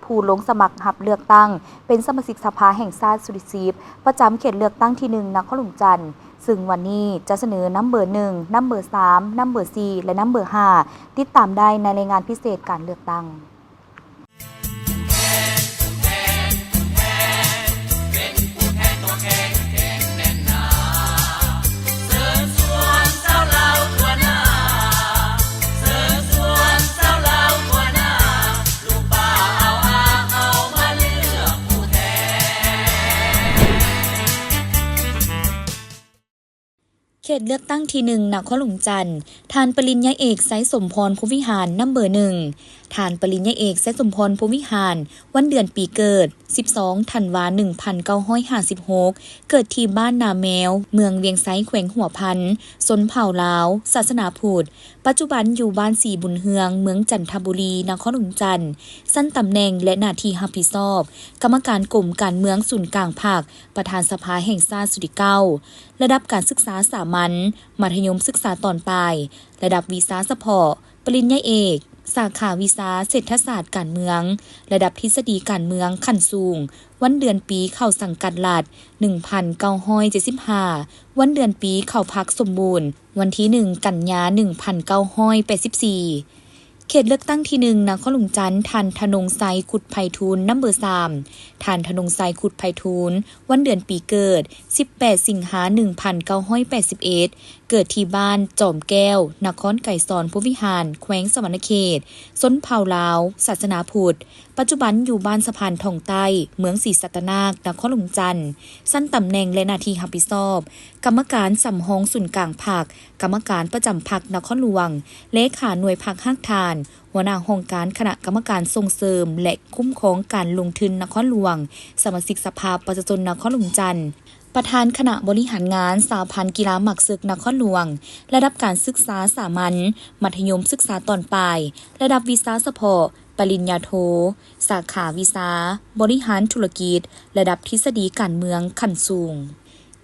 ຜູ້ລົງສະໝັກຮັບເລືອກຕັ້ງເປັນສະມາຊິກສະພາແຫ່ງຊາດຊຸດທີສິບ ປະຈຳເຂດເລືອກຕັ້ງທີໜຶ່ງ ນະຄອນຫຼວງຈັນ ຊຶ່ງວັນນີ້ຈະສະເໜີນຳເບີໜຶ່ງ, ນຳເບີສາມ, ນຳເບີສີ່ ແລະ ນຳເບີຫ້າ ຕິດຕາມໄດ້ໃນລາຍງານພິເສດການເລືອກຕັ້ງ. ເຂດເລືອກຕັ້ງທີໜຶ່ງ ນະຄອນຫຼວງຈັນ, ທ່ານປະລິນຍາເອກ ໄຊສົມພອນ ພົມວິຫານ ນຳເບີໜຶ່ງ. ທ່ານປະລິນຍາເອກ ໄຊສົມພອນ ພົມວິຫານ ວັນເດືອນປີເກີດ ສິບສອງ ທັນວາ ໜຶ່ງພັນເກົ້າຮ້ອຍຫ້າສິບຫົກ ເກີດທີ່ບ້ານນາແມວ ເມືອງວຽງໄຊ ແຂວງຫົວພັນ, ຊົນເຜົ່າລາວ, ສາສະໜາພຸດ, ປັດຈຸບັນຢູ່ບ້ານສີບຸນເຮືອງ ເມືອງຈັນທະບູລີ ນະຄອນຫຼວງຈັນ. ຊັ້ນຕຳແໜ່ງ ແລະ ໜ້າທີ່ຮັບຜິດຊອບ: ກຳມະການກົມການເມືອງສູນກາງພັກ, ປະທານສະພາແຫ່ງຊາດຊຸດທີເກົ້າ, ລະດັບການສຶກສາສາມັນ, ມັດທະຍົມສຶກສາຕອນປາຍ, ລະດັບວິຊາສະເພາະ, ປະລິນຍາເອກ, ສາຂາວິຊາເສດຖະສາດການເມືອງ, ລະດັບທິດສະດີການເມືອງຂັ້ນສູງ, ວັນເດືອນປີເຂົ້າສັງກັດລັດ ໜຶ່ງພັນເກົ້າຮ້ອຍເຈັດສິບຫ້າ, ວັນເດືອນປີເຂົ້າພັກສົມບູນ ວັນທີໜຶ່ງ ກັນຍາ ໜຶ່ງພັນເກົ້າຮ້ອຍແປດສິບສີ່. ເຂດເລືອກຕັ້ງທີໜຶ່ງ ນະຄອນຫຼວງຈັນ, ທ່ານ ທະນົງໄຊ ຄຸດໄພທູນ ນຳເບີສາມ. ທ່ານ ທະນົງໄຊ ຄຸດໄພທູນ ວັນເດືອນປີເກີດ ສິບແປດ ສິງຫາ ໜຶ່ງພັນເກົ້າຮ້ອຍແປດສິບເອັດ ເກີດທີ່ບ້ານຈອມແກ້ວ ນະຄອນໄກສອນພົມວິຫານ ແຂວງສະຫວັນນະເຂດ, ຊົນເຜົ່າລາວ, ສາສະໜາພຸດ, ປັດຈຸບັນຢູ່ບ້ານສະພານທອງໃຕ້ ເມືອງສີສັດຕະນາກ ນະຄອນຫຼວງຈັນ. ຊັ້ນຕຳແໜ່ງ ແລະ ໜ້າທີ່ຮັບຜິດຊອບ: ກຳມະການສຳຮອງສູນກາງພັກ, ກຳມະການປະຈຳພັກນະຄອນຫຼວງ, ເລຂາໜ່ວຍພັກຮາກຖານ, ຫົວໜ້າຫ້ອງການຄະນະກຳມະການສົ່ງເສີມ ແລະ ຄຸ້ມຄອງການລົງທຶນນະຄອນຫຼວງ, ສະມາຊິກສະພາປະຊາຊົນນະຄອນຫຼວງຈັນ, ປະທານຄະນະບໍລິຫານງານສະຫະພັນກິລາໝາກເສິກນະຄອນຫຼວງ, ລະດັບການສຶກສາສາມັນ, ມັດທະຍົມສຶກສາຕອນປາຍ, ລະດັບວິຊາສະເພາະ, ປະລິນຍາໂທ, ສາຂາວິຊາບໍລິຫານທຸລະກິດ, ລະດັບທິດສະດີການເມືອງຂັ້ນສູງ.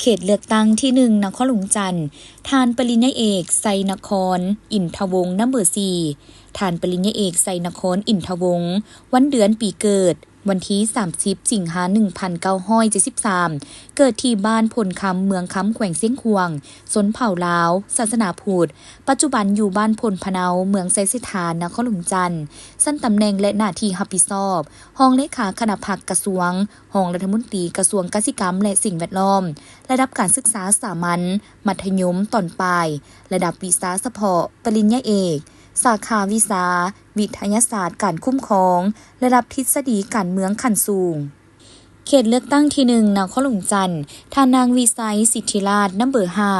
ເຂດເລືອກຕັ້ງທີໜຶ່ງ ນະຄອນຫຼວງຈັນ, ທ່ານປະລິນຍາເອກ ໄຊນະຄອນ ອິນທະວົງ ນຳເບີສີ່. ທ່ານປະລິນຍາເອກ ໄຊນະຄອນ ອິນທະວົງ, ວັນເດືອນປີເກີດ ວັນທີສາມສິບ ສິງຫາ ໜຶ່ງພັນເກົ້າຮ້ອຍເຈັດສິບສາມ ເກີດທີ່ບ້ານໂພນຄຳ ເມືອງຄຳ ແຂວງຊຽງຂວາງ, ຊົນເຜົ່າລາວ, ສາສະໜາພຸດ, ປັດຈຸບັນຢູ່ບ້ານໂພນພະເນົາ ເມືອງໄຊເສດຖາ ນະຄອນຫຼວງຈັນ. ຊັ້ນຕຳແໜ່ງ ແລະ ໜ້າທີ່ຮັບຜິດຊອບ: ຮອງເລຂາຄະນະພັກກະຊວງ, ຮອງລັດຖະມົນຕີກະຊວງກະສິກຳ ແລະ ສິ່ງແວດລ້ອມ, ລະດັບການສຶກສາສາມັນ, ມັດທະຍົມຕອນປາຍ, ລະດັບວິຊາສະເພາະ, ປະລິນຍາເອກ, ສາຂາວິຊາວິທະຍາສາດການຄຸ້ມຄອງ, ລະດັບທິດສະດີການເມືອງຂັ້ນສູງ. ເຂດເລືອກຕັ້ງທີໜຶ່ງ ນະຄອນຫຼວງຈັນ, ທ່ານນາງ ວິໄຊ ສິດທິລາດ ນຳເບີຫ້າ.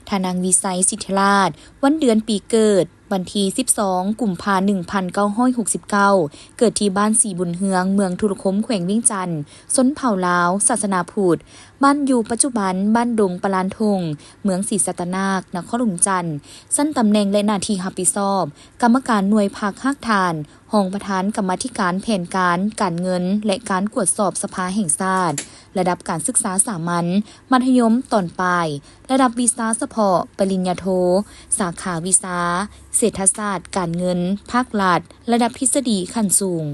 ທ່ານນາງ ວິໄຊ ສິດທິລາດ, ວັນເດືອນປີເກີດ, ວັນທີສິບສອງ ກຸມພາ ໜຶ່ງພັນເກົ້າຮ້ອຍຫົກສິບເກົ້າ ເກີດທີ່ບ້ານສີບຸນເຮືອງ ເມືອງທຸລະຄົມ ແຂວງວຽງຈັນ, ຊົນເຜົ່າລາວ, ສາສະໜາພຸດ, ບ້ານຢູ່ປັດຈຸບັນ ບ້ານດົງປະລານທົ່ງ, ເມືອງສີສັດຕະນາກ, ນະຄອນຫຼວງຈັນ. ຊັ້ນຕຳແໜ່ງ ແລະ ໜ້າທີ່ຮັບຜິດຊອບ: ກຳມະການໜ່ວຍພັກຮາກຖານ, ຮອງປະທານກຳມາທິການແຜນການ, ການເງິນ ແລະ ການກວດສອບສະພາແຫ່ງຊາດ, ລະດັບການສຶກສາສາມັນ, ມັດທະຍົມຕອນປາຍ, ລະດັບວິຊາສະເພາະ, ປະລິນຍາໂທ, ສາຂາວິຊາເສດຖະສາດການເງິນ, ພາກລັດ, ລະດັບທິດສະດີຂັ້ນສູງ.